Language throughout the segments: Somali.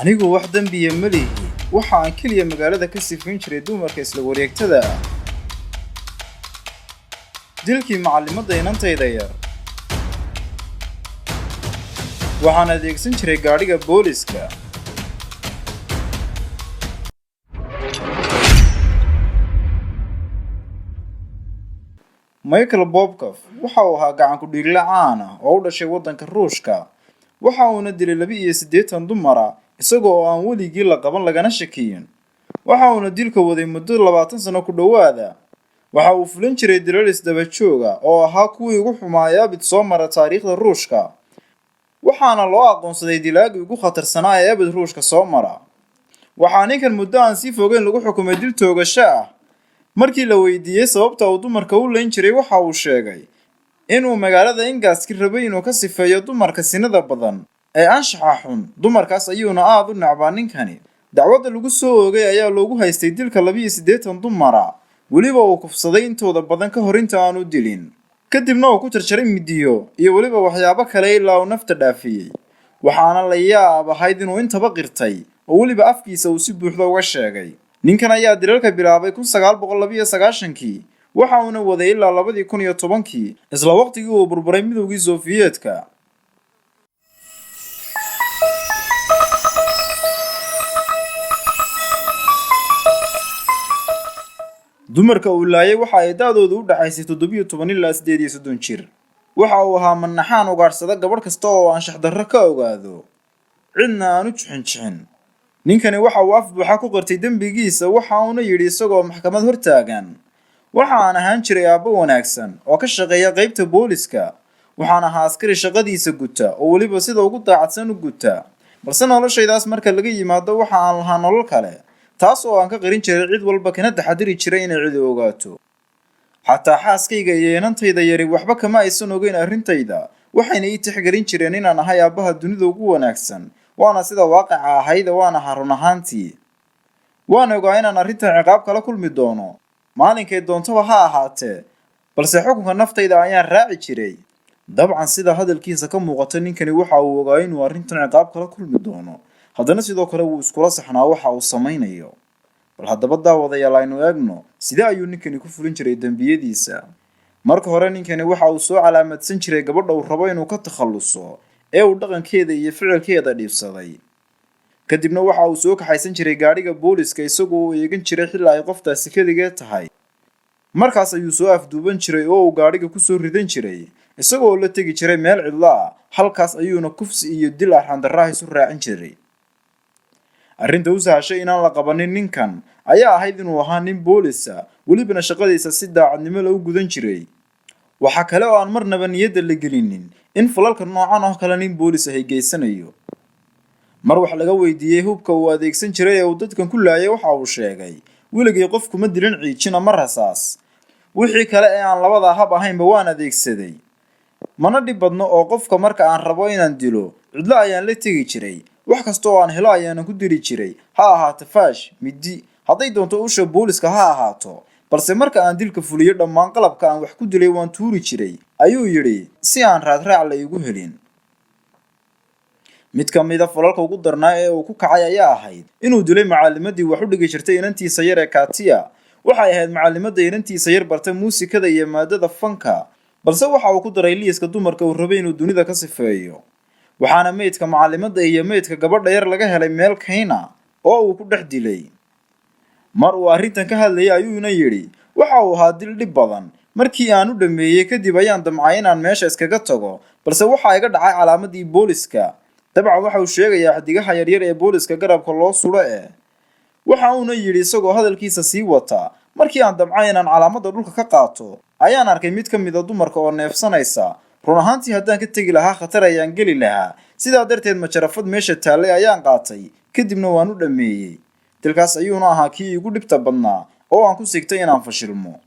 Anigu wax dembiya ma lihi, waxa aan keliya magaalada ka sifayn jiray dumarka isla wareegtada ah. Dilkii macallimadda inantayda yar. Waxaan adeegsan jiray gaadhiga booliska. Michael Bobkov waxa uu ahaa gacan ku dhiigle caan ah oo u dhashay waddanka Ruushka. Waxa uuna dilay 82 dumar ah isaga oo aan weligii la qaban lagana shakiyin. Waxa uuna dilka waday muddo 20 sano ku dhowaada. Waxa uu fulin jiray dilal isdaba joog ah oo ahaa kuwii ugu xumaa ee abid soo mara taariikhda Ruushka. Waxaana loo aqoonsaday dilaagii ugu khatarsanaa ee abid Ruushka soo mara. Waxaa ninkan muddo aan sii fogeyn lagu xukumay dil toogasho ah. Markii la weydiiyey sababta uu dumarka u leyn jiray, waxa uu sheegay inuu magaalada Ingaski rabay inuu ka sifeeyo dumarka sinada badan ee anshaxa xun. Dumarkaas ayuuna aad u necbaa ninkani. Dacwadda lagu soo oogay ayaa loogu haystay dilka 82 dumar ah, weliba uu kufsaday intooda badan ka hor inta aanu dilin. Kadibna uu ku jarjaray midiyo iyo weliba waxyaabo kale ilaa uu nafta dhaafiyey. Waxaana la yaab ahayd inuu intaba qirtay oo weliba afkiisa uu si buuxda uga sheegay. Ninkan ayaa dilalka bilaabay 1992-kii, waxa uuna waday ilaa 2010-kii, isla waqtigii uu burburay Midowgii Sofiyeetka. Dumarka uu laayay waxa ay da'doodu u dhaxaysay 17 ilaa 38 jir. Waxa uu ahaa manaxaan ugaadhsada gabadh kasta oo anshax darro ka ogaado, cidna aan u jixin jixin. Ninkani waxa uu af buuxa ku qirtay dembigiisa, waxa uuna yidhi isagoo maxkamad hortaagan: "Waxa aan ahaan jiray aabbo wanaagsan oo ka shaqeeya qaybta booliska. Waxaan ahaa askari shaqadiisa guta oo weliba sida ugu daacadsan u guta. Balse noloshaydaas marka laga yimaado, waxa aan lahaa nolol kale, taas oo aan ka qarin jiray cid walba kana taxadiri jiray inay cidi ogaato. Xataa xaaskayga iyo inantayda yari waxba kama aysan ogeyn arrintayda, waxayna ii tixgelin jireen inaan ahay aabbaha dunida ugu wanaagsan, waana sida waaqica ahayda, waan ahaa run ahaantii. Waan ogaa inaan arrintan ciqaab kala kulmi doono, maalinkay doontaba ha ahaatee, balse xukunka naftayda ayaan raaci jiray." Dabcan sida hadalkiisa ka muuqata, ninkani waxa uu ogaa inuu arrintan ciqaab kala kulmi doono, haddana sidoo kale wuu iskula saxnaa waxa uu samaynayo. Bal haddaba daawadayaal, aynu eegno sidee ayuu ninkani ku fulin jiray dembiyadiisa. Marka hore ninkani waxa uu soo calaamadsan jiray gabadha uu rabo inuu ka takhalluso ee uu dhaqankeeda iyo ficilkeeda dhiibsaday. Kadibna waxa uu soo kaxaysan jiray gaadhiga booliska isagoo uu eegan jiray xilli ay qoftaasi keligee tahay. Markaas ayuu soo afduuban jiray oo uu gaadhiga kusoo ridan jiray, isagoo la tegi jiray meel cidlo ah. Halkaas ayuuna kufsi iyo dil arxandarraha isu raacin jiray. Arrinta u sahashay inaan la qabanin ninkan ayaa ahayd inuu ahaa nin boolisa, welibana shaqadiisa si daacadnimo lagu gudan jiray. Waxaa kale oo aan marnaba niyadda la gelinin in falalka noocan oo kale nin boolis ahi geysanayo. Mar wax laga weydiiyey hubka uu adeegsan jiray ee uu dadkan ku laayay, waxa uu sheegay: "Weligay qof kuma dilin ciijin ama rasaas. Wixii kale ee aan labada hab ahaynba waan adeegsaday. Mana dhib badno oo qofka marka aan rabo inaan dilo cidlo ayaan la tegi jiray. Wax kasta oo aan helo ayaanan ku dili jiray, ha ahaato faash, midi, hadday doonto usha booliska ha ahaato. Balse marka aan dilka fuliyo, dhammaan qalabka aan wax ku dilay waan tuuri jiray," ayuu yidhi, "si aan raadraac la iigu helin." Mid ka mid a falalka ugu darnaa ee uu ku kacay ayaa ahayd inuu dilay macallimadii wax u dhigi jirtay inantiisa yar ee Katia. Waxay ahayd macallimadda inantiisa yar barta muusikada iyo maadada fanka, balse waxa uu ku daray liiska dumarka uu rabay inuu dunida ka sifeeyo. Waxaana meydka macallimadda iyo meydka gabadha yar laga helay meel kayna oo uu ku dhex dilay. Mar uu arrintan ka hadlayay ayuuna yidhi: "Waxa uu ahaa dil dhib badan. Markii aan u dhameeyey kadib ayaan damcay inaan meesha iskaga tago, balse waxaa iga dhacay calaamadii booliska." Dabcan waxa uu sheegayaa xidigaha yaryar ee booliska garabka loo sudo ee. Waxa uuna yidhi isagoo hadalkiisa sii wata: "Markii aan damcay inaan calaamadda dhulka ka qaato ayaan arkay mid ka mid a dumarka oo neefsanaysa. Run ahaantii haddaan ka tegi lahaa khatar ayaan geli lahaa. Sidaa darteed majarafad meesha taallay ayaan qaatay, kadibna waan u dhameeyey. Dilkaas ayuuna ahaa kii iigu dhibta badnaa oo aan ku sigtay inaan fashilmo."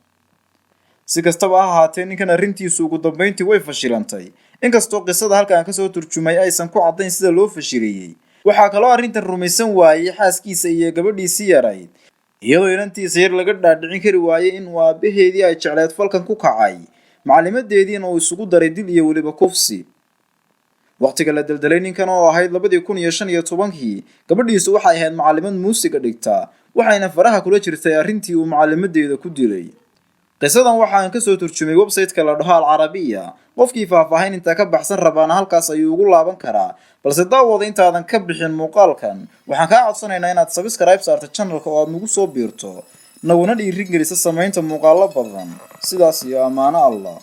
Si kastaba ha ahaatee, ninkan arrintiisu ugu dambayntii way fashilantay, inkastoo qisada halka aan kasoo turjumay aysan ku caddayn sida loo fashiliyey. Waxaa kaloo arrintan rumaysan waayey xaaskiisa iyo gabadhiisii yarayd, iyadoo inantiisa yar laga dhaadhicin kari waayey inuu aabbaheedii ay jecleed falkan ku kacay, macallimadeediina uu isugu daray dil iyo weliba kufsi. Wakhtiga la deldelay ninkan oo ahayd 2015-kii, gabadhiisu waxay ahayd macallimad muusiga dhigta, waxayna faraha kula jirtay arrintii uu macallimadeeda ku dilay. Qisadan waxaan kasoo turjumay website-ka la dhaho Al Carabiya. Qofkii faahfaahin intaa ka baxsan rabaana halkaas ayuu ugu laaban karaa. Balse daawada, intaadan ka bixin muuqaalkan, waxaan kaa codsanaynaa inaad subscribe saarto channelka oo aad nagu soo biirto, naguna dhiirigelisa samaynta muuqaalo badan. Sidaas iyo ammaano Allah.